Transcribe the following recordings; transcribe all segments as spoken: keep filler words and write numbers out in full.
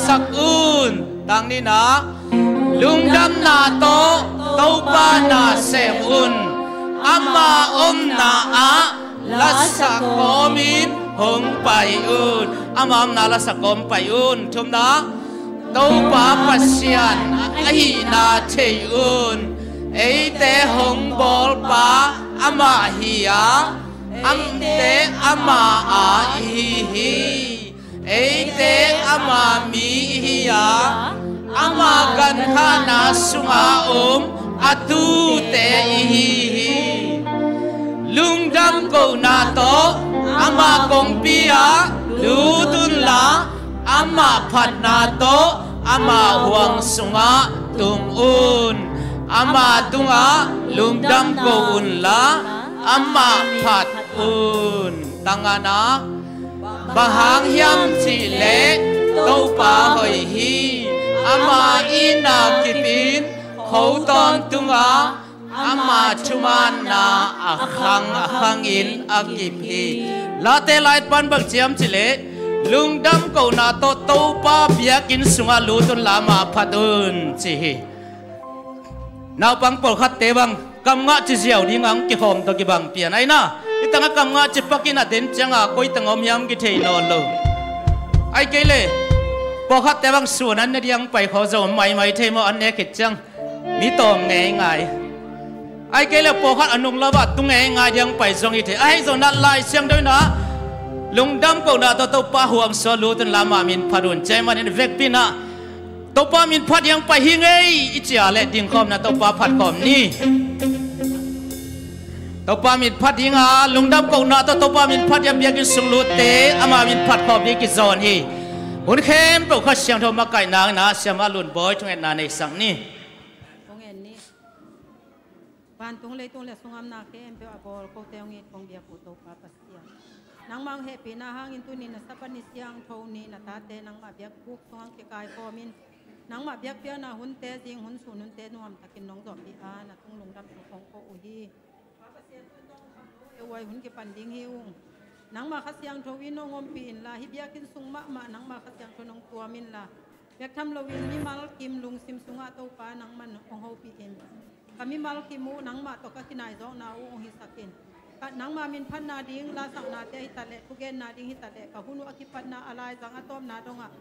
sak un. Tang nihna, lungdamna tawh Topa na sem un. Ama omna ah lasak kawmin hong pai un. Ama omna lasak kawm pai un. Thumna, Topa Pasian ahihna thei un. Eite hong bawlpa amah hi a, amte ama a ihi hi. Eite ama mi ihi a, ama gankhahna sunga om a tute ihi hi. Lungdam kohna tawh ama kongpi ah lut unla, ama phatna tawh ama huang sungah tung un. Ama tungah lungdam ko unla, ama phat un. Tang ngana, bang hang hiam cihleh Topa hoih hi. Ama itna kipin kho tawntungah ama thumanna a khang a khangin a kip hi. Late laipan bang ci hiam cihleh, lungdam kohna tawh Topa biakinn sungah lut unla, ama phat un, ci hi. Naupang pawlkhatte bang kam ngah ci ziau ding ang kikhawm tawh kibang pian aina. Hi tangah kam ngah ci pakin a den cianga koi tang om hiam kithei nawn lo. Ai kei le, pawlkhatte bang suan an ne diang pai khaw zo maimai thei maw, an ne khit ciang mi tawng ngeingai. Ai kei le pawlkhat a nung lava tu ngeingai diang pai zong hi thei. Ahi zong na Lai Siangtho inah lungdam kohna tawh Topa huang sungah lut unla, ama min phat un, ci ahih manin vekpi inah Topa min phat hiang pai hi ngei i cia le dingkhawmna Topa phat khawm ni. Topa min phat dinga lungdam kohna tawh Topa min phat hiang biakinn sung lutte ama min phat khawm ding kizawn hi. Hun khempeuh Kha Siangtho makaihna inah Siamah Lun Bawi thungetna neisak ni. Vantung leitung le sungah omna khempeuh a bawl kote hong it kong biak uh Topa Pasian, nangmah hong hehpihna hangin tuni na Sabbath ni siangtho ni na tate nangmah biakbuk sungah hong kikaikhawmin, nangmah biakpiakna hunte, zing hun sun hunte nuamtakin nong zawhpih a, na tung lungdam thu kong ko uh hi. Pa Pasian, tun dong khang lo e uai hun kipan ding hi ung. Nangmah Kha Siangtho in hong ompih inla, hih biakinn sung mahmah nangmah Kha Siangtho in hong tuam inla, biaktham loin mimal kim lungsim sungah Topa nangman hong hopih in. Ka mimal kim uh nangmah tawh ka kinaizawkna uh hong hisak in. Ka nangmah min phatna ding lasaknate hi taleh, thugenna ding hi taleh, ka hun uh a kipatna a laizang a tawpna dongah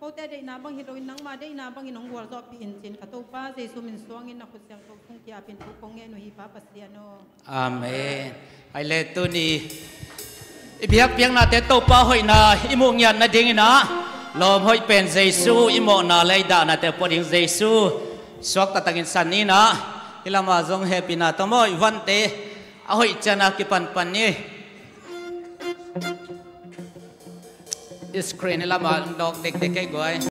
kote deihna bang hi loin nangmah deihna bangin hong gualzawhpih in, ci-in ka Topa Jesu min suangin na khut siangtho sung ki-apin thu kong ngen uh hi, Pa Pasian aw. Amen. Ai le tuni i biakpiaknate Topa hoihna i muh ngiat nadingin ah lawm hoih pen Jesu, i mawhna le i dahnate pua ding Jesu suakta takin san ni nah. Hih lamah zong hehpihna tawh maw i vante a hoih ciangin kipanpan ni. I screen hih lamah dawk dekdek kei guai.